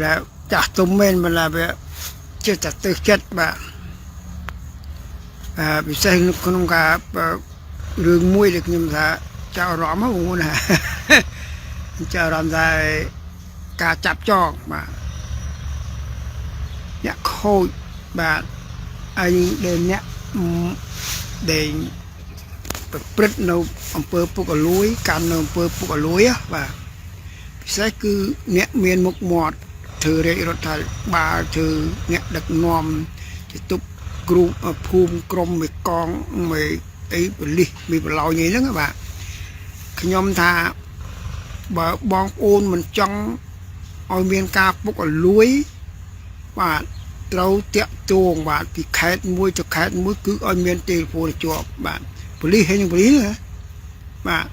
ដែលចាស់ទុំមែនមិនឡាវាចេះតែទើសចិត្តបាទអឺពិសេសក្នុងការរឿងមួយដែលខ្ញុំថាចាប់អារម្មណ៍ហ្នឹងបងប្អូនណា ចាប់អារម្មណ៍ថាការចាប់ចងបាទអ្នកខូចបាទអញដែលអ្នកដែលប្រព្រឹត្តនៅអំពើពុករលួយកាន់នៅអំពើពុករលួយបាទពិសេសគឺអ្នកមានមុខមាត់ធ្វើរាជរដ្ឋាភិបាលធ្វើអ្នកដឹកនាំជាទុកគ្រូភូមិក្រុមមួយកងមួយអីបលិសមានប្រឡោយអីហ្នឹងបាទខ្ញុំថាបើបងប្អូនមិនចង់ឲ្យមានការពុករលួយបាទត្រូវតាក់ទងបាទពីខេត្តមួយទៅខេត្តមួយគឺឲ្យមានទូរស័ព្ទជាប់បាទប៉ូលីសហើយនឹងប៉ូលីសណាបាទ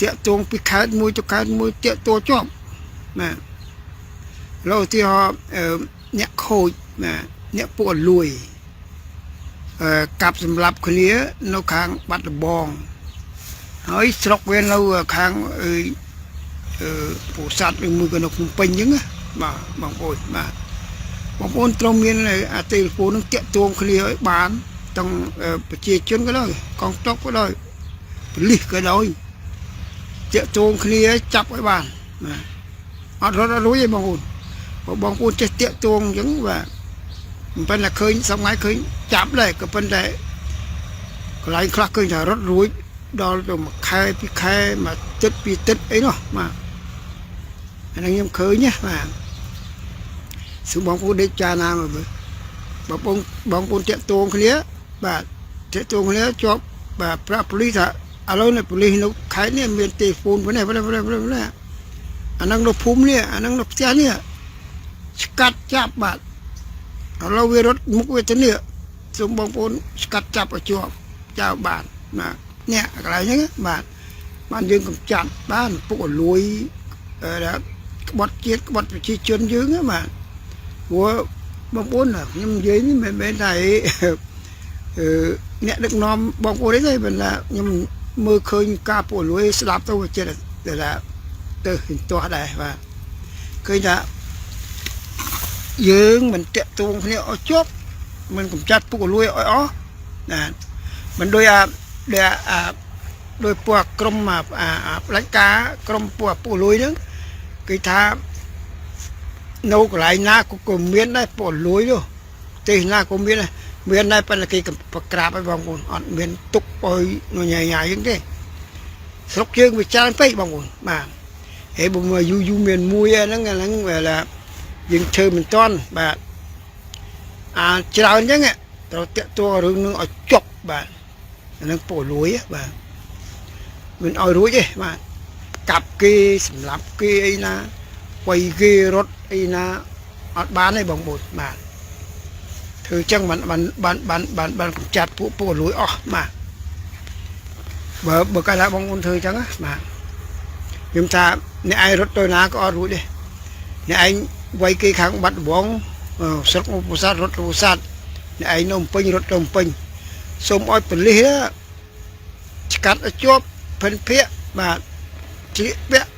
តាក់ទងពីខេត្តមួយទៅខេត្តមួយតាក់ទងជាប់បាទលោកឧទាហរណ៍អ្នកខូចបាទអ្នកពុករលួយអឺកាប់សម្លាប់គ្នានៅខាងបាត់ដំបងហើយស្រុកវានៅខាងអឺអឺពោធិ៍សាត់ឬមួយក៏នៅភ្នំពេញអញ្ចឹងណាបាទបងប្អូនបាទបងប្អូនត្រូវមានអាទូរស័ព្ទនឹងតាក់ទងគ្នាឲ្យបានទាំងប្រជាជនក៏ដោយកងទ័ពក៏ដោយប៉ូលីសក៏ដោយតាក់ទងគ្នាចាប់ឲ្យបានបាទអត់រត់អត់រួចទេបងប្អូនបើបងប្អូនចេះតាក់ទងអញ្ចឹងបាទមិនប៉ុន្តែឃើញសប្ងៃឃើញចាប់ដែរក៏ប៉ុន្តែកន្លែងខ្លះឃើញថារត់រួចដល់ទៅមួយខែពីរខែមួយទឹកពីរទឹកអីនោះបាទអាហ្នឹងខ្ញុំឃើញណាបាទសូមបងប្អូនដេកចាណាមកមើលបងប្អូនបងប្អូនតាក់ទងគ្នាបាទតាក់ទងគ្នាជាប់បាទប្រាប់ប៉ូលីសថាឥឡូវនេះប៉ូលីសនៅខេត្តនេះមានទូរស័ព្ទប៉ុណ្ណេះប៉ុណ្ណេះប៉ុណ្ណេះប៉ុណ្ណេះអាហ្នឹងនៅភូមិនេះអាហ្នឹងនៅផ្ទះនេះឆ្កាត់ចាប់បាទឥឡូវវារត់មុខវាទៅនេះសូមបងប្អូនស្កាត់ចាប់ឲ្យជាប់ចៅបាទបាទនេះកន្លែងហ្នឹងបាទបានយើងកំចាត់បានពុករលួយក្បត់ជាតិក្បត់ប្រជាជនយើងហ្នឹងបាទព្រោះបងប្អូនខ្ញុំនិយាយនេះមិនមែនថាអឺអ្នកដឹកនាំបងប្អូនទេប៉ុន្តែខ្ញុំមើលឃើញការពុករលួយស្ដាប់ទៅវាចិត្តតែថាទៅហិនទាស់ដែរបាទឃើញថាយើងមិនតាក់ទងគ្នាឲ្យជាប់មិនកំចាត់ពុករលួយឲ្យអស់ណាមិនដូចអាដែលអាដោយពួកក្រុមអាផ្ដាច់ការក្រុមពួកពុករលួយហ្នឹងគេថានៅកន្លែងណាក៏មានដែរពុករលួយនោះទេសណាក៏មានដែរមានដែរប៉ុន្តែគេប្រក្រាបឲ្យបងប្អូនអត់មានទុកឲ្យញ៉ៃញ៉ៃហ្នឹងទេស្រុកយើងវាច្រើនពេកបងប្អូនបាទហើយបើមកយូរយូរមានមួយហ្នឹងហ្នឹងវាថាយើងធ្វើមិនទាន់បាទអាច្រើនអញ្ចឹងត្រូវតាក់ទងរឿងនឹងឲ្យចប់បាទអាហ្នឹងពុករលួយបាទមិនឲ្យរួចទេបាទកាប់គេសម្លាប់គេអីណាវៃគេរត់អីណាអត់បានទេបងប្អូនបាទធ្វើចឹងបានបានបានបានបានបានកម្ចាត់ពួកពុករលួយអស់បាទបើបើកាលណាបងប្អូនធ្វើចឹងណាបាទខ្ញុំថាអ្នកឯងរត់ទៅណាក៏អត់រួចដែរអ្នកឯងវាយគេខាងបាត់ដំបងស្រុកពោធិ៍សាត់រត់ទៅពោធិ៍សាត់អ្នកឯងនៅភ្នំពេញរត់ទៅភ្នំពេញសូមឲ្យប៉ូលីសឆ្កាត់ឲ្យជាប់ភិនភាកបាទជ្រៀកពាក់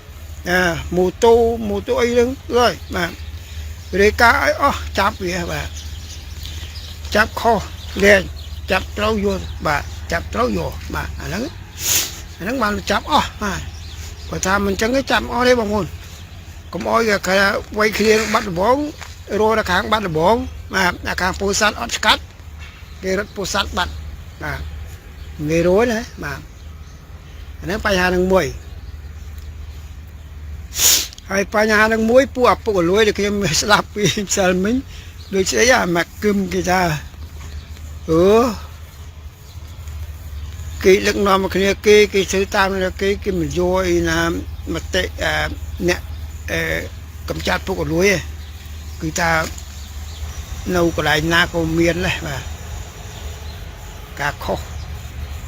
អាម៉ូតូម៉ូតូអីហ្នឹងហើយបាទរាយការណ៍ឲ្យអស់ចាប់វាបាទចាប់ខុសលែងចាប់ត្រូវយកបាទចាប់ត្រូវយកបាទអាហ្នឹងអាហ្នឹងបានចាប់អស់បាទបើថាមិនចឹងទេចាប់អស់ទេបងប្អូនកុំអោយគេវាយគ្នាបាត់ដំបងរស់ដល់ខាងបាត់ដំបងបាទអាខាងពោធិ៍សាត់អត់ស្កាត់គេរត់ពោធិ៍សាត់បាត់បាទងាយរួចណាបាទអាហ្នឹងបញ្ហានឹងមួយហើយបញ្ហានឹងមួយពួកអពុករលួយដែលខ្ញុំស្ដាប់ពីម្សិលមិញដូចស្អីអាមកគឹមគេថាអឺគេដឹកនាំមកគ្នាគេគេធ្វើតាមគេគេមិនយកអីណាមតិអ្នកអឺកំចាត់ពុករលួយឯងគឺថានៅកន្លែងណាក៏មានដែរបាទការខុស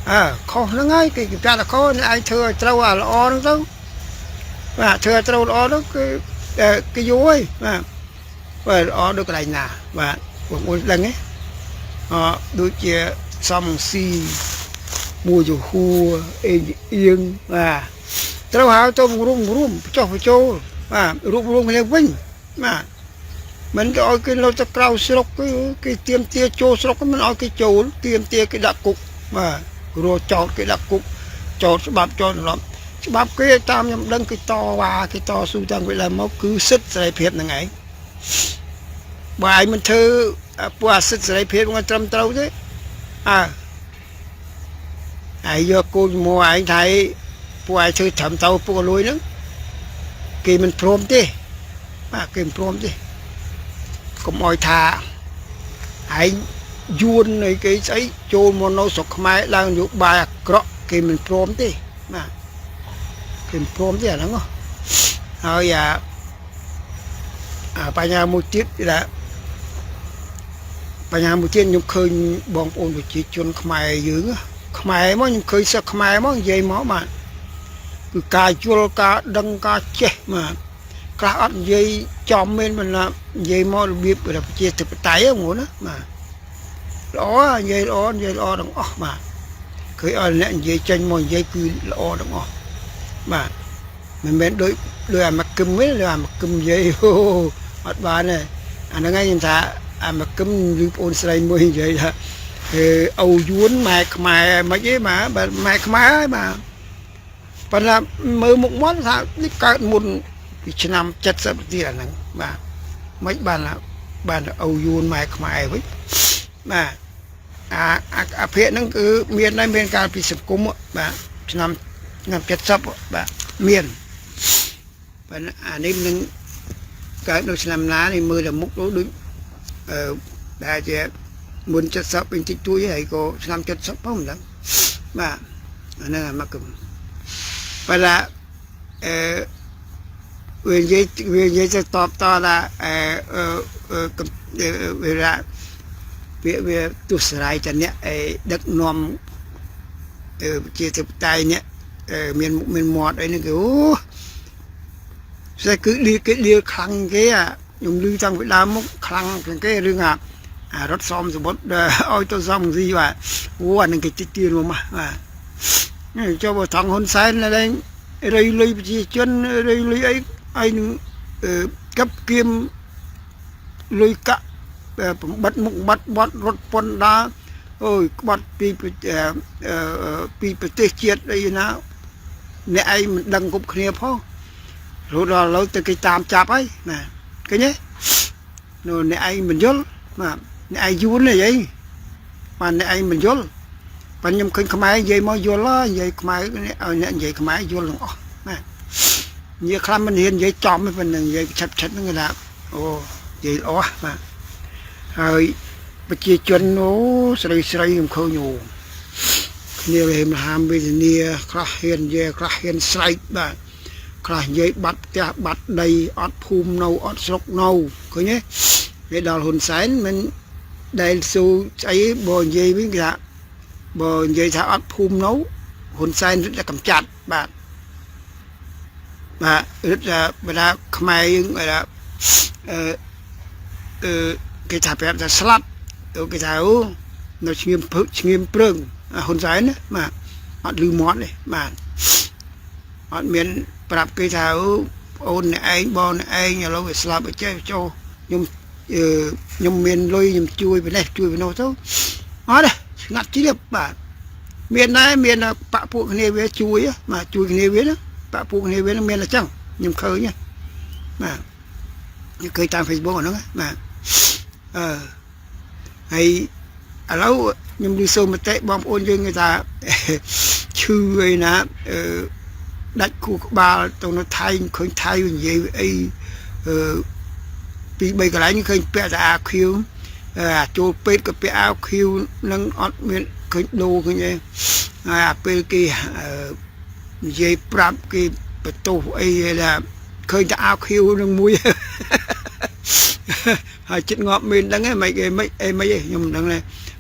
អើខុសហ្នឹងហើយគេកំចាត់តែខុសអ្នកឯងធ្វើឲ្យត្រូវអាល្អហ្នឹងទៅបាទធ្វើឲ្យត្រូវល្អហ្នឹងគឺគេយកហើយបាទបាទល្អដូចកន្លែងណាបាទបងប្អូនដឹងទេអដូចជាសំស៊ីមួយយហួរអេងអៀងបាទត្រូវហៅទៅរួមរួមចុះបញ្ចូល បាទរួបរួមគ្នាវិញបាទមិនទៅឲ្យគេនៅទៅក្រៅស្រុកគឺគេទៀមទាចូលស្រុកមិនឲ្យគេចូលទៀមទាគេដាក់គុកបាទរស់ចោតគេដាក់គុកចោតច្បាប់ចោតរំច្បាប់គេតាមខ្ញុំដឹងគេតវ៉ាគេតស៊ូតាំងពីដើមមកគឺសិទ្ធិសេរីភាពហ្នឹងឯងបើឯងមិនធ្វើពួកអាសិទ្ធិសេរីភាពហ្នឹងត្រឹមត្រូវទេអើឯងយកគោលមកឯងថាពួកឯងធ្វើត្រឹមត្រូវពួកលួយហ្នឹងគេមិនព្រមទេបាទគេមិនព្រមទេកុំអោយថាឯងយួននៃគេស្អីចូលមកនៅស្រុកខ្មែរឡើងនយោបាយអាក្រក់គេមិនព្រមទេបាទគេមិនព្រមទេអាហ្នឹងហើយអាបញ្ហាមួយទៀតគឺថាបញ្ហាមួយទៀតខ្ញុំឃើញបងប្អូនប្រជាជនខ្មែរយើងខ្មែរមកខ្ញុំឃើញសិស្សខ្មែរមកនិយាយមកបាទគឺការយល់ការដឹងការចេះបាទខ្លះអត់និយាយចំមែនមិនណានិយាយមករបៀបប្រជាធិបតេយ្យហ្នឹងណាបាទល្អនិយាយល្អនិយាយល្អទាំងអស់បាទឃើញឲ្យអ្នកនិយាយចេញមកនិយាយគឺល្អទាំងអស់បាទមិនមែនដូចដូចអាមកគឹមទេដូចអាមកគឹមនិយាយអូអត់បានទេអាហ្នឹងឯងខ្ញុំថាអាមកគឹមឬប្អូនស្រីមួយនិយាយថាអឺអូយួនម៉ែខ្មែរមិនអីបាទម៉ែខ្មែរហើយបាទប៉ុន្តែមើលមុខមាត់ថានេះកើតមុនពីឆ្នាំ70ទៀតអាហ្នឹងបាទមិនបានបានអូយួនម៉ែខ្មែរវិញបាទអាអាភាគហ្នឹងគឺមានដែរមានកាលពីសង្គមបាទឆ្នាំឆ្នាំ70បាទមានប៉ុន្តែអានេះនឹងកើតនៅឆ្នាំណានេះមើលតែមុខដូចអឺដែលជាមុន70វិញតិចតួចហើយក៏ឆ្នាំ70ផងមិនដឹងបាទអាហ្នឹងអាមកគឹមប៉ុន្តែអឺវានិយាយវានិយាយទៅតបតថាអឺអឺវាថាវាវាទស្សរាយតអ្នកអេដឹកនាំជាធិបតេយ្យអ្នកមានមុខមានមាត់អីហ្នឹងគេអូស្អីគឺឌីគេឌីលខ្លាំងគេអាខ្ញុំឮតាំងពីដើមមកខ្លាំងជាងគេរឿងអារត់សំសបុតឲ្យទៅសំស៊ីបាទអូអានឹងគេតិចទៀនមកបាទចូលបើថងហ៊ុនសែនឡើងរៃលុយប្រជាជនរៃលុយអីអីនឹងកັບគៀមលុយកាក់បំបត្តិមុខបាត់បត់រត់ពន្ធដាអូយក្បត់ពីពីប្រទេសជាតិអីណាអ្នកឯងមិនដឹងគ្រប់គ្នាផងរហូតដល់ឥឡូវទៅគេតាមចាប់ហើយណាឃើញទេនោះអ្នកឯងមិនយល់បាទអ្នកឯងយួនទេអីបាទអ្នកឯងមិនយល់ប៉ុន្តែខ្ញុំឃើញខ្មែរនិយាយមកយល់ហើយនិយាយខ្មែរឲ្យអ្នកនិយាយខ្មែរយល់ទាំងអស់បាទនិយាយខ្លះមិនហ៊ាននិយាយចំទេប៉ុន្តែនិយាយឆិតឆិតហ្នឹងគេថាអូនិយាយល្អបាទហើយប្រជាជនអូស្រីស្រីខ្ញុំឃើញអូគ្នាហេមហាមវេទនាខ្លះហ៊ាននិយាយខ្លះហ៊ានស្រែកបាទខ្លះនិយាយបាត់ផ្ទះបាត់ដីអត់ភូមិនៅអត់ស្រុកនៅឃើញទេវាដល់ហ៊ុនសែនមិនដែលស៊ូស្អីបើនិយាយវិញគេថាបើនិយាយថាអត់ភូមិនៅហ៊ុនសែនរឹតតែកំចាត់បាទបាទរឹតតែបើថាខ្មែរយើងគេថាអឺអឺគេថាប្រាប់ថាស្លាប់គេថាអូនៅឈ្ងៀមឈ្ងៀមព្រឹងហ៊ុនសែនណាបាទអត់លឺមាត់ទេបាទអត់មានប្រាប់គេថាអូអូនអ្នកឯងបងអ្នកឯងឥឡូវវាស្លាប់ឲ្យចេះចូលខ្ញុំខ្ញុំមានលុយខ្ញុំជួយពីនេះជួយពីនោះទៅអត់ទេស្ងាត់ជ្រាបបាទមានដែរមានបពពួកគ្នាវាជួយបាទជួយគ្នាវាណាបពពួកគ្នាវាមានអញ្ចឹងខ្ញុំឃើញបាទខ្ញុំឃើញតាម Facebook ហ្នឹងបាទអឺហើយឥឡូវខ្ញុំឮសូមតិបងប្អូនយើងគេថាឈឺអីណាអឺដាច់គូក្បាលទៅនៅថៃឃើញថៃនិយាយអីអឺពី3កន្លែងឃើញពាក់តែអាខៀវអាចូលពេទ្យក៏ពាក់អាវខៀវនឹងអត់មានឃើញដូរឃើញអីហើយអាពេលគេនិយាយប្រាប់គេបន្ទោសអីថាឃើញតែអាវខៀវនឹងមួយហើយចិត្តងាប់មានដឹងឯងមិនអីមិនអីមិនអីខ្ញុំមិនដឹងទេ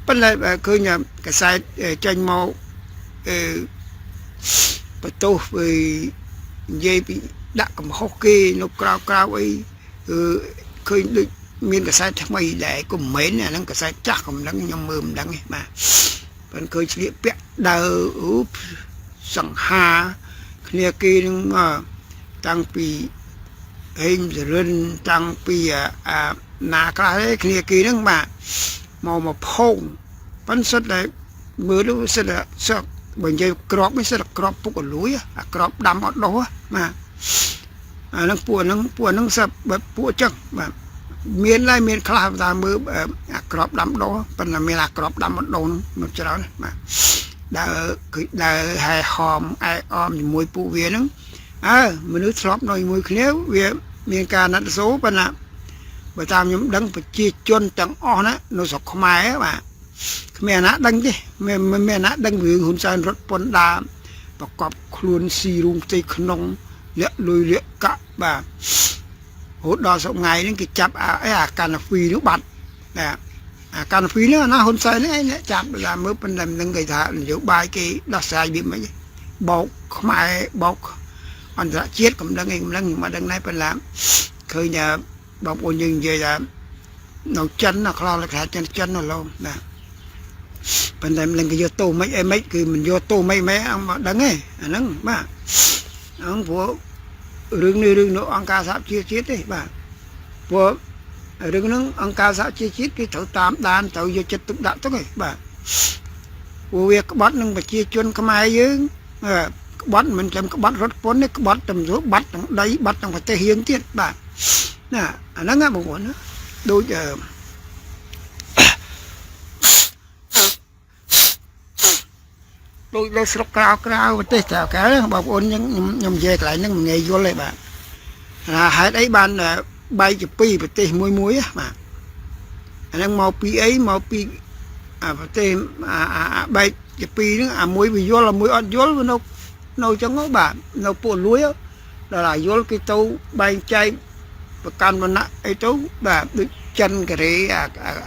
ប៉ុន្តែឃើញកសែតចេញមកអឺបន្ទោសពីនិយាយពីដាក់កំហុសគេនៅក្រៅក្រៅអីអឺឃើញដូចមានកសែតថ្មីដែរក៏មិនមែនអាហ្នឹងកសែតចាស់ក៏មិនដឹងខ្ញុំមើលមិនដឹងទេបាទប៉ុន្តែឃើញស្លៀកពាក់ដើរអូសង្ហាគ្នាគេនឹងតាំងពី ហេងសរិនតាំងពីអាណាខ្លះទេគ្នាគេហ្នឹងបាទមកមកផោងប៉ិនសិតតែមើលទៅសិតតែសឹកបើនិយាយក្របនេះសិតតែក្របពុកអលួយអាក្របដាំអត់ដុះបាទអាហ្នឹងពួកហ្នឹងពួកហ្នឹងសិតបែបពួកចឹងបាទមានឡើយមានខ្លះតាមមើលអាក្របដាំដុះប៉ុន្តែមានអាក្របដាំអត់ដុះហ្នឹងមកច្រើនបាទដើរគឺដើរហែហមអែអមជាមួយពួកវាហ្នឹងអើមនុស្សធ្លាប់នៅជាមួយគ្នាវាមានការណាត់សូប៉ុន្តែបើតាមខ្ញុំដឹងប្រជាជនទាំងអស់ណានៅស្រុកខ្មែរបាទគ្មានអាណាដឹងទេមានមានអាណាដឹងរឿងហ៊ុនសែនរត់ពន្ធដារប្រកបខ្លួនស៊ីរូងផ្ទៃក្នុងលាក់លុយលាក់កាក់បាទរហូតដល់សប្ងៃហ្នឹងគេចាប់អាអីអាកាណាហ្វីនោះបាត់ណាអាកាណាហ្វីនោះណាហ៊ុនសែនហ្នឹងឯងអ្នកចាប់ឡាមើលប៉ុន្តែមិនដឹងគេថានយោបាយគេដោះស្រាយវាមិនបោកខ្មែរបោកអន្តរជាតិកំដឹងអីកំដឹងខ្ញុំអត់ដឹងដែរប៉ុន្តែឃើញថាបងប្អូនយើងនិយាយថានៅចិនណាខ្លះថាចិនចិននៅឡូណាប៉ុន្តែមិនដឹងគេយកទោសមិនអីមិនគឺមិនយកទោសមិនមិនអង្គមកដឹងទេអាហ្នឹងបាទអង្គព្រោះរឿងនេះរឿងនៅអង្គការសហប្រជាជាតិទេបាទព្រោះរឿងហ្នឹងអង្គការសហប្រជាជាតិគេត្រូវតាមដានត្រូវយកចិត្តទុកដាក់ទៅឯងបាទព្រោះវាក្បត់នឹងប្រជាជនខ្មែរយើងក្បត់មិនចាំក្បត់រត់ពន្ធទេក្បត់ទាំងបាត់ទាំងដីបាត់ទាំងប្រទេសរៀងទៀតបាទណាអាហ្នឹងណាបងប្អូនណាដូចអឺដូចនៅស្រុកក្រៅក្រៅប្រទេសក្រៅក្រៅបងប្អូនខ្ញុំខ្ញុំនិយាយកន្លែងហ្នឹងមិនងាយយល់ទេបាទថាហេតុអីបានបែកជាពីរប្រទេសមួយមួយបាទអាហ្នឹងមកពីអីមកពីអាប្រទេសអាអាបែកជាពីរហ្នឹងអាមួយវាយល់អាមួយអត់យល់វានៅនៅចឹងបាទនៅពួកលួយដល់អាយល់គេទៅបែងចែកប្រកាន់វណ្ណៈអីទៅបាទដូចចិនកូរ៉េ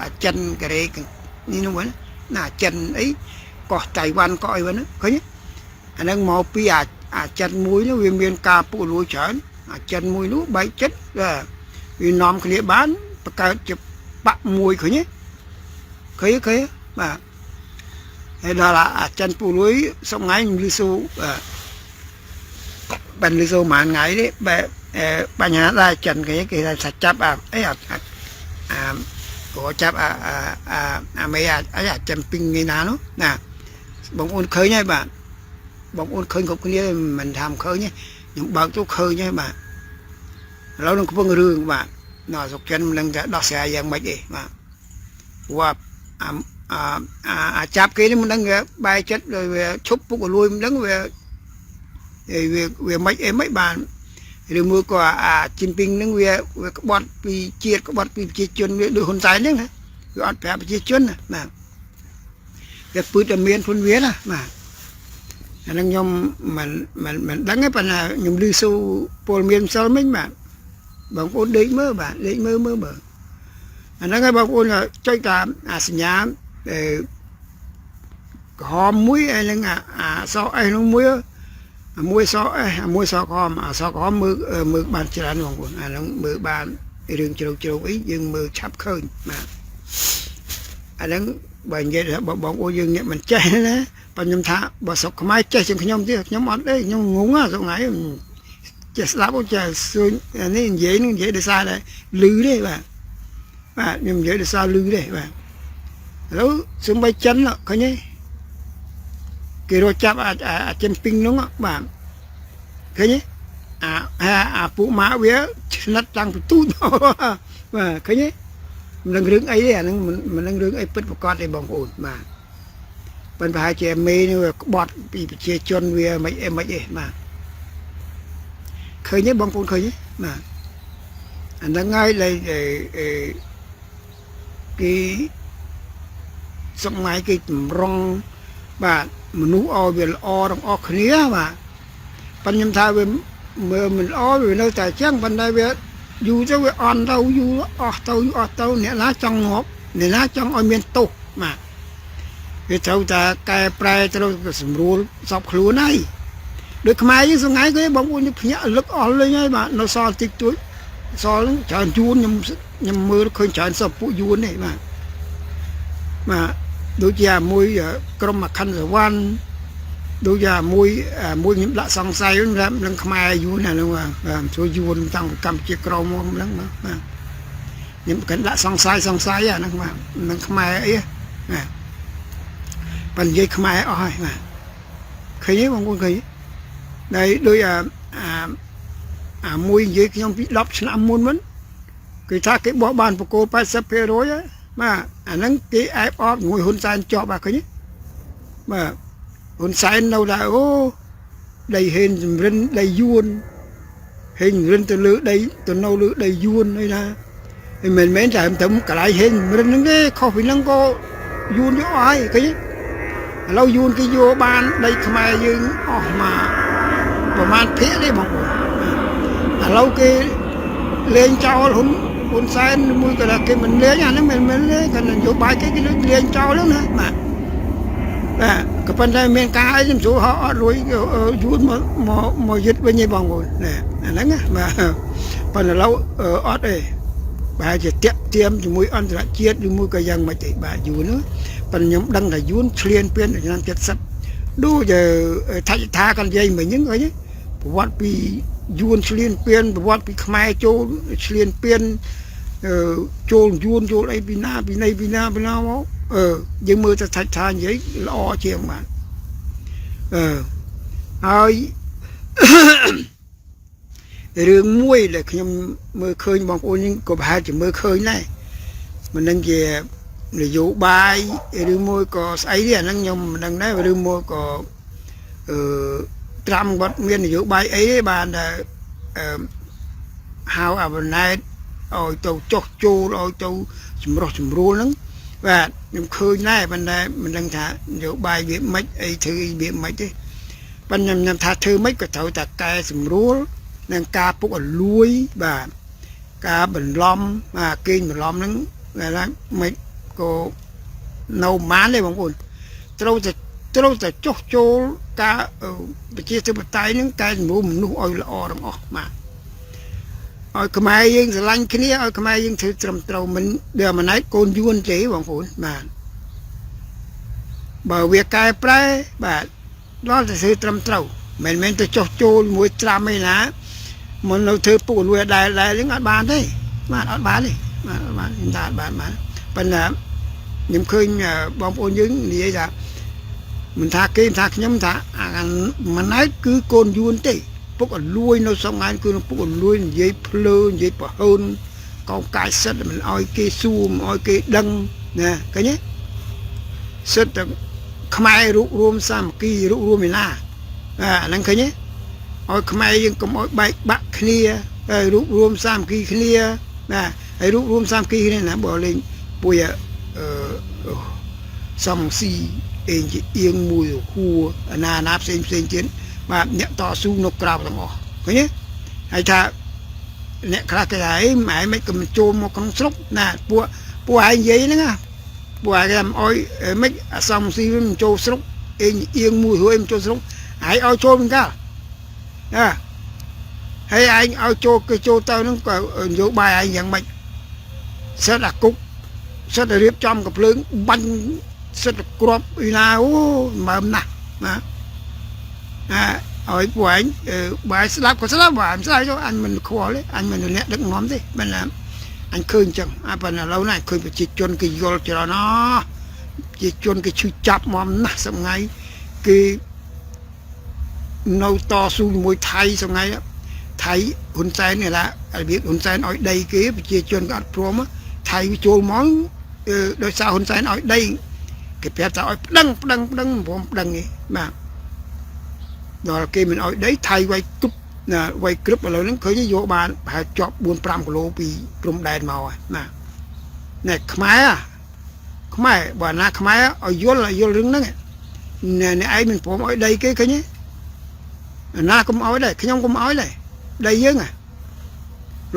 អាចិនកូរ៉េនេះនោះវិញណាចិនអីកោះតៃវ៉ាន់កោះអីវិញឃើញអាហ្នឹងមកពីអាអាចិនមួយនោះវាមានការពុករលួយច្រើនអាចិនមួយនោះបែកចិត្តបាទវានាំគ្នាបានបង្កើតជាបកមួយឃើញទេឃើញឃើញបាទហើយដល់អាចិនពុករលួយសប្ងៃខ្ញុំលឺសូបាទបានលឺសូប្រហែលថ្ងៃនេះបែបបញ្ហាដែរចិនគេគេថាចាប់អាអីអាអាក៏ចាប់អាអាអាមេអាអីអាចិនពីងថ្ងៃណានោះណាបងប្អូនឃើញហើយបាទបងប្អូនឃើញគ្រប់គ្នាមិនថាមិនឃើញទេខ្ញុំបើកទៅឃើញហើយបាទឥឡូវនឹងកំពុងរឿងបាទនៅស្រុកចិនមិនដឹងថាដោះស្រាយយ៉ាងម៉េចទេបាទព្រោះអាអាអាចាប់គេនេះមិនដឹងវាបែកចិត្តវាឈប់ពុកលួយមិនដឹងវាវាវាមិនអីមិនបានឬមួយក៏អាជីនពីងនឹងវាវាក្បត់ពីជាតិក្បត់ពីប្រជាជនវាដូចហ៊ុនសែនហ្នឹងណាវាអត់ប្រាប់ប្រជាជនណាបាទវាពឹតតែមានខ្លួនវាណាបាទអាហ្នឹងខ្ញុំមិនមិនមិនដឹងទេប៉ុន្តែខ្ញុំឮសូពលមានម្សិលមិញបាទបងប្អូនដេកមើលបាទដេកមើលមើលមើលអាហ្នឹងហើយបងប្អូនចុចតាមអាសញ្ញាអឺក្រហមមួយហើយនឹងអាសអេសនោះមួយមួយសអេសមួយសក្រហមអាសក្រហមមើលមើលបានច្រើនបងប្អូនអាហ្នឹងមើលបានរឿងជ្រៅជ្រៅអីយើងមើលឆាប់ឃើញបាទអាហ្នឹងបើនិយាយថាបងប្អូនយើងអ្នកមិនចេះណាបើខ្ញុំថាបើស្រុកខ្មែរចេះជាងខ្ញុំទៀតខ្ញុំអត់ទេខ្ញុំងងស្រុកថ្ងៃចេះស្ដាប់ចេះសួរនេះនិយាយនឹងនិយាយដោយសារតែលឺទេបាទបាទខ្ញុំនិយាយដោយសារលឺទេបាទឥឡូវសំបីចិនឃើញទេគេរកចាប់អាចិនពីងនោះបាទឃើញទេអាអាពួកម៉ាក់វាឆ្និតតាំងពីទូចបាទឃើញទេមិនដឹងរឿងអីទេអាហ្នឹងមិនដឹងរឿងអីពិតប្រាកដទេបងប្អូនបាទប៉ុន្តែប្រហែលជាមេនេះវាក្បត់ពីប្រជាជនវាមិនអីមិនអីបាទឃើញទេបងប្អូនឃើញទេបាទអាហ្នឹងហើយដែលគេសម័យគេតម្រង់បាទមនុស្សឲ្យវាល្អទាំងអស់គ្នាបាទប៉ុន្តែខ្ញុំថាវាមើលមិនល្អវានៅតែអញ្ចឹងប៉ុន្តែវាយូរទៅវាអន់ទៅយូរអស់ទៅអស់ទៅអ្នកណាចង់ងាប់អ្នកណាចង់ឲ្យមានទោសបាទវាត្រូវតែកែប្រែត្រូវសម្រួលសពខ្លួនហើយដូចខ្មែរយើងសងៃគេបងប្អូនភ្ញាក់លឹកអស់លេងហើយបាទនៅសល់តិចតួចសល់ហ្នឹងច្រើនយួនខ្ញុំខ្ញុំមើលឃើញច្រើនសពពួកយួននេះបាទបាទដូចជាមួយក្រុមអខិនសវណ្ណ ដូចអាមួយមួយខ្ញុំដាក់សង្ស័យហ្នឹងនឹងខ្មែរយួនអាហ្នឹងបាទជួយយួនតាំងពីកម្ពុជាក្រមមកហ្នឹងបាទខ្ញុំកិនដាក់សង្ស័យសង្ស័យអាហ្នឹងបាទនឹងខ្មែរអីបាទបើនិយាយខ្មែរអស់ហើយបាទឃើញទេបងប្អូនឃើញដែលដូចអាអាអាមួយនិយាយខ្ញុំពី10ឆ្នាំមុនមិនគេថាគេបោះបានបកគោ80%បាទអាហ្នឹងគេអែបអបជាមួយហ៊ុនសែនជាប់បាទឃើញទេបាទហ៊ុនសែននៅថាអូដីហេនជំរិនដីយួនហេងរិនទៅលើដីទៅនៅលើដីយួនអីណាហើយមិនមែនតែត្រឹមកន្លែងហេងរិនហ្នឹងទេខុសពីហ្នឹងក៏យួនយកអស់ហើយឃើញទេឥឡូវយួនគេយកបានដីខ្មែរយើងអស់មកប្រហែលភាគទេបងប្អូនឥឡូវគេលេងចោលហ៊ុនហ៊ុនសែនមួយក៏ថាគេមិនលេងអាហ្នឹងមិនមែនលេងគាត់នយោបាយគេគេលេងចោលហ្នឹងណាបាទបាទក៏ប៉ុន្តែមានការអីខ្ញុំស្រួលហោអត់រួចយួនមកមកមកយឹតវិញឯងបងប្អូនណាអាហ្នឹងណាបាទប៉ុន្តែឥឡូវអត់ទេប្រហែលជាតាក់ទៀមជាមួយអន្តរជាតិឬមួយក៏យ៉ាងម៉េចទេបាទយួនប៉ុន្តែខ្ញុំដឹងថាយួនឆ្លៀនពៀនឆ្នាំ70ដូចថាច់ថាគាត់និយាយមិញហ្នឹងឃើញប្រវត្តិពីយួនឆ្លៀនពៀនប្រវត្តិពីខ្មែរចូលឆ្លៀនពៀនចូលយួនចូលអីពីណាពីណីពីណាពីណាមកអឺយើងមើលទៅថាច់ថានិយាយល្អជាងបាទអឺហើយរឿងមួយដែលខ្ញុំមើលឃើញបងប្អូនយើងក៏ប្រហែលជាមើលឃើញដែរមិនដឹងជានយោបាយឬមួយក៏ស្អីទេអាហ្នឹងខ្ញុំមិនដឹងដែរឬមួយក៏អឺត្រាំគាត់មាននយោបាយអីទេបានតែអឺហៅអាវណែតឲ្យទៅចុះចូលឲ្យទៅចម្រោះចម្រួលហ្នឹងបាទខ្ញុំឃើញដែរប៉ុន្តែមិនដឹងថានយោបាយវាមិនអីធ្វើអីវាមិនទេប៉ុន្តែខ្ញុំថាធ្វើមិនក៏ត្រូវតែកែសម្រួលនឹងការពុកអលួយបាទការបន្លំបាទគេងបន្លំហ្នឹងគេថាមិនក៏នៅម៉ានទេបងប្អូនត្រូវតែត្រូវតែចុះចូលការប្រជាធិបតេយ្យហ្នឹងកែសម្រួលមនុស្សឲ្យល្អទាំងអស់បាទឲ្យខ្មែរយើងស្រឡាញ់គ្នាឲ្យខ្មែរយើងធ្វើត្រឹមត្រូវមិនដែលម៉ណែកកូនយួនទេបងប្អូនបាទបើវាកែប្រែបាទដល់តែធ្វើត្រឹមត្រូវមិនមែនទៅចុះចូលមួយត្រាំឯណាមិននៅធ្វើពុកលួយដែលដែលហ្នឹងអត់បានទេបាទអត់បានទេបាទអត់បានខ្ញុំថាអត់បានបាទប៉ុន្តែខ្ញុំឃើញបងប្អូនយើងនិយាយថាមិនថាគេមិនថាខ្ញុំថាអាម៉ណែកគឺកូនយួនទេពុកអលួយនៅសងថ្ងៃគឺពុកអលួយនិយាយភ្លើនិយាយប្រហើនកោកាយសិតមិនអោយគេសួរមិនអោយគេដឹងណាឃើញទេសិតតែខ្មែររួបរួមសាមគ្គីរួបរួមឯណាអាហ្នឹងឃើញទេឲ្យខ្មែរយើងកុំឲ្យបែកបាក់គ្នាហើយរួបរួមសាមគ្គីគ្នាណាហើយរួបរួមសាមគ្គីគ្នាណាបើលេងពួយអឺសំស៊ីអេងជាអៀងមួយហួរណាណាផ្សេងផ្សេងទៀតបាទអ្នកតស៊ូនៅក្រៅទាំងអស់ឃើញទេហើយថាអ្នកខ្លះគេថាអីម៉ែមិនក៏មិនចូលមកក្នុងស្រុកណាពួកពួកឯងនិយាយហ្នឹងណាពួកឯងគេថាអុយមិនអសំស៊ីមិនចូលស្រុកអេងអៀងមួយហួរមិនចូលស្រុកឯងឲ្យចូលមិនកាលណាហើយឯងឲ្យចូលគេចូលទៅហ្នឹងក៏នយោបាយឯងយ៉ាងម៉េចសិតអាគុកសិតតែរៀបចំកំភ្លើងបាញ់សិតតែគ្រាប់អីណាអូមើមណាស់ណាអាឲ្យពួកឯងបាយស្លាប់ក៏ស្លាប់បាយស្លាប់ទៅអញមិនខ្វល់ទេអញមិនអ្នកដឹកនាំទេមិនណាអញឃើញអញ្ចឹងអាប៉ុន្តែឥឡូវណាឃើញប្រជាជនគេយល់ច្រើនណាស់ប្រជាជនគេឈឺចាប់មកណាស់សម្ងៃគេនៅតស៊ូជាមួយថៃសម្ងៃថៃហ៊ុនសែននេះឡារបៀបហ៊ុនសែនឲ្យដីគេប្រជាជនក៏អត់ព្រមថៃចូលមកដោយសារហ៊ុនសែនឲ្យដីគេប្រាប់ថាឲ្យប្តឹងប្តឹងប្តឹងមិនព្រមប្តឹងទេបាទដល់គេមិនឲ្យដីថៃវាយគប់ណាវាយក្រឹបឥឡូវហ្នឹងឃើញយកបានប្រហែលជាប់4 5គីឡូពីព្រំដែនមកហើយណាណែខ្មែរខ្មែរបើណាខ្មែរឲ្យយល់ឲ្យយល់រឿងហ្នឹងអ្នកឯងមិនព្រមឲ្យដីគេឃើញទេណាកុំឲ្យដែរខ្ញុំកុំឲ្យដែរដីយើងហ่ะ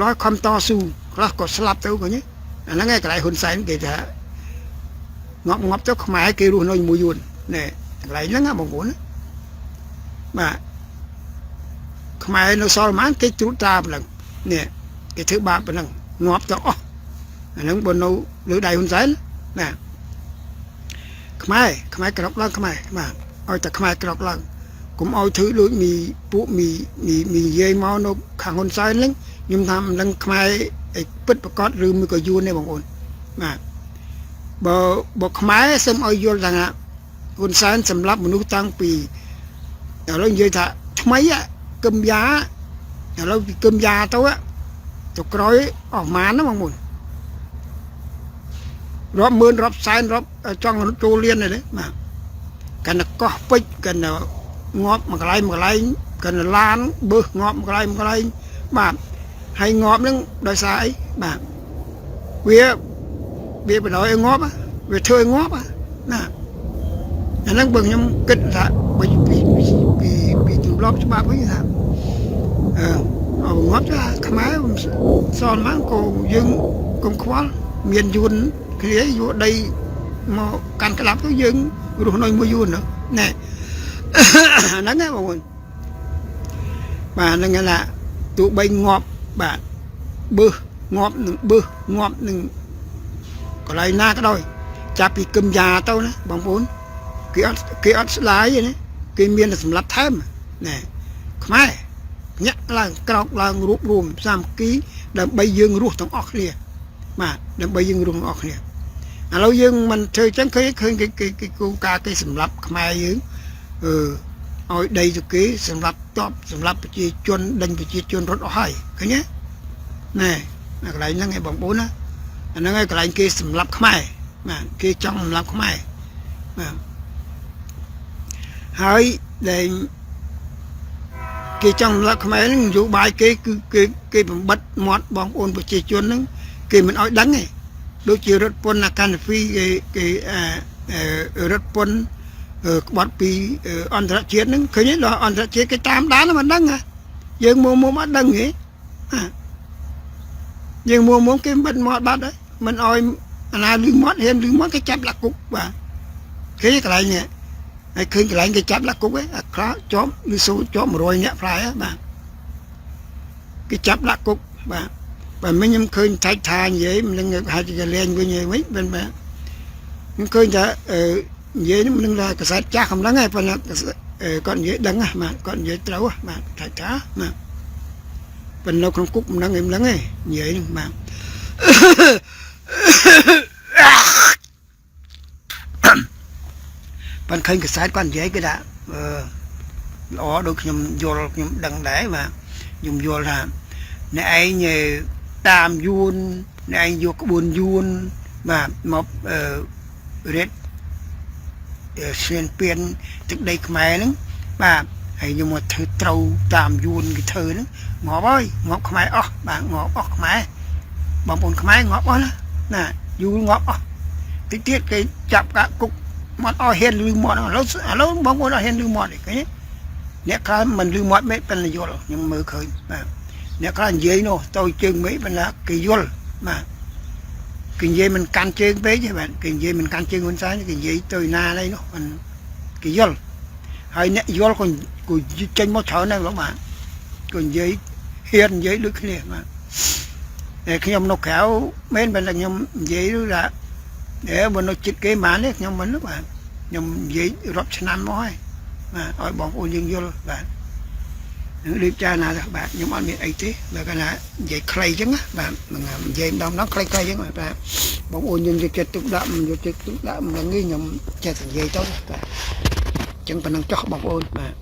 រយខំតស៊ូខ្លះក៏ស្លាប់ទៅឃើញទេអាហ្នឹងឯងកន្លែងហ៊ុនសែនគេថាងាប់ងាប់ទៅខ្មែរគេរស់នៅជាមួយយួនណែកន្លែងហ្នឹងណាបងប្អូនបាទខ្មែរនៅសល់ប៉ុន្មានគេត្រួតត្រាប៉ុណ្ណឹងនេះគេធ្វើបាបប៉ុណ្ណឹងងាប់ទៅអស់អាហ្នឹងបើនៅលើដៃហ៊ុនសែនណាខ្មែរខ្មែរក្រោកឡើងខ្មែរបាទឲ្យតែខ្មែរក្រោកឡើង កុំឲ្យធ្វើដូចមីពួកមីមីមីនិយាយមកនៅខាងហ៊ុនសែនហ្នឹងខ្ញុំថាមិនដឹងខ្មែរឯពិតប្រកបឬមួយក៏យួនទេបងប្អូនបាទបើខ្មែរសូមឲ្យយល់ថាហ៊ុនសែនសម្រាប់មនុស្សតាំងពីឥឡូវនិយាយថាថ្មីកឹមយ៉ាឥឡូវពីកឹមយ៉ាទៅទៅក្រោយអស់ម៉ានណាបងប្អូនរាប់ម៉ឺនរាប់សែនរាប់ចង់ចូលលៀនទេបាទកាន់តែកោះពេជ្រកាន់តែងាប់មួយកន្លែងមួយកន្លែងកាន់តែឡានបើសងាប់មួយកន្លែងមួយកន្លែងបាទហើយងាប់ហ្នឹងដោយសារអីបាទវាវាបដ ாய் ឲ្យងាប់វាធ្វើឲ្យងាប់ណាអាហ្នឹងបើខ្ញុំគិតថាបើពីពីពីទម្លាប់ច្បាប់វិញថាអឺអងាប់ចាខ្មែរសល់មកក៏យើងកុំខ្វល់មានយួនគ្នាយកដីមកកាន់ក្តាប់ទៅយើងរស់នៅមួយយួនណែហ្នឹងណាបងប្អូនបាទហ្នឹងណាទោះបីងាប់បាទបើសងាប់នឹងបើសងាប់នឹងកន្លែងណាក៏ដោយចាប់ពីគឹមយ៉ាទៅណាបងប្អូនគេអត់ស្ដាយទេណាគេមានតែសម្លាប់ថែមណែខ្មែរញាក់ឡើងក្រោកឡើងរួបរวมសាមគ្គីដើម្បីយើងរស់ទាំងអស់គ្នាបាទដើម្បីយើងរស់ទាំងអស់គ្នាឥឡូវយើងមិនធ្វើចឹងឃើញឃើញគេគេគេគោលការណ៍គេសម្លាប់ខ្មែរយើងអឺឲ្យដីទៅគេសម្រាប់តបសម្រាប់ប្រជាជនដេញប្រជាជនរត់អស់ហើយឃើញទេណែកន្លែងហ្នឹងឯងបងប្អូនណាអាហ្នឹងឯងកន្លែងគេសម្លាប់ខ្មែរបាទគេចង់សម្លាប់ខ្មែរបាទហើយដែលគេចង់សម្លាប់ខ្មែរហ្នឹងនយោបាយគេគឺគេគេបំបិតមាត់បងប្អូនប្រជាជនហ្នឹងគេមិនឲ្យដឹងទេដូចជារត់ពន្ធអាកានហ្វីគេគេអារត់ពន្ធក្បត់ពីអន្តរជាតិហ្នឹងឃើញទេដល់អន្តរជាតិគេតាមដានមិនដឹងហ៎យើងមុំមុំអត់ដឹងទេយើងមុំមុំគេបិទមាត់បាត់ហើយមិនឲ្យអាណាលឺមាត់ហ៊ានលឺមាត់គេចាប់ដាក់គុកបាទឃើញកន្លែងនេះហើយឃើញកន្លែងគេចាប់ដាក់គុកឯងអាខ្លះជាប់ឬសូជាប់100នាក់ផ្លែបាទគេចាប់ដាក់គុកបាទបើមិញខ្ញុំឃើញថាច់ថានិយាយមិនដឹងហៅគេលេងវិញវិញមិនបាទខ្ញុំឃើញថាអឺនិយាយនេះមិនដឹងថាកសែតចាស់កំឡឹងហើយប៉ុន្តែគាត់និយាយដឹងណាបាទគាត់និយាយត្រូវបាទថាច់ថាបាទប៉ុន្តែនៅក្នុងគុកមិនដឹងអីមិនដឹងទេនិយាយហ្នឹងបាទប៉ុន្តែឃើញកសែតគាត់និយាយគេថាអឺល្អដូចខ្ញុំយល់ខ្ញុំដឹងដែរបាទខ្ញុំយល់ថាអ្នកឯងតាមយួនអ្នកឯងយកក្បួនយួនបាទមកអឺរេតឈ្លានពានទឹកដីខ្មែរហ្នឹងបាទហើយខ្ញុំមកធ្វើត្រូវតាមយួនគេធ្វើហ្នឹងងាប់ហើយងាប់ខ្មែរអស់បាទងាប់អស់ខ្មែរបងប្អូនខ្មែរងាប់អស់ណាណាយូរងាប់អស់តិចទៀតគេចាប់កាក់គុកមាត់អស់ហ៊ានលឺមាត់ឥឡូវឥឡូវបងប្អូនអត់ហ៊ានលឺមាត់ទេឃើញទេអ្នកខ្លះមិនលឺមាត់មេប៉ុន្តែយល់ខ្ញុំមើលឃើញបាទអ្នកខ្លះនិយាយនោះទៅជើងមេប៉ុន្តែគេយល់បាទគេនិយាយមិនកាន់ជើងពេកទេបាទគេនិយាយមិនកាន់ជើងហ៊ុនសែនគេនិយាយទៅណាអីនោះមិនគេយល់ហើយអ្នកយល់ក៏ចេញមកច្រើនដែរលោកបាទក៏និយាយហ៊ាននិយាយដូចគ្នាបាទតែខ្ញុំនៅក្រៅមែនប៉ុន្តែខ្ញុំនិយាយឬថាតែបើនៅចិត្តគេបានទេខ្ញុំមិនបាទខ្ញុំនិយាយរាប់ឆ្នាំមកហើយបាទឲ្យបងប្អូនយើងយល់បាទនឹងរៀបចាណាបាទខ្ញុំអត់មានអីទេបើគាត់ថានិយាយខ្លីអញ្ចឹងណាបាទនិយាយម្ដងម្ដងខ្លីៗអញ្ចឹងបាទបងប្អូនយើងយកចិត្តទុកដាក់មិនយកចិត្តទុកដាក់មិនដឹងទេខ្ញុំចេះតែនិយាយទៅបាទអញ្ចឹងប៉ុណ្ណឹងចោះបងប្អូនបាទ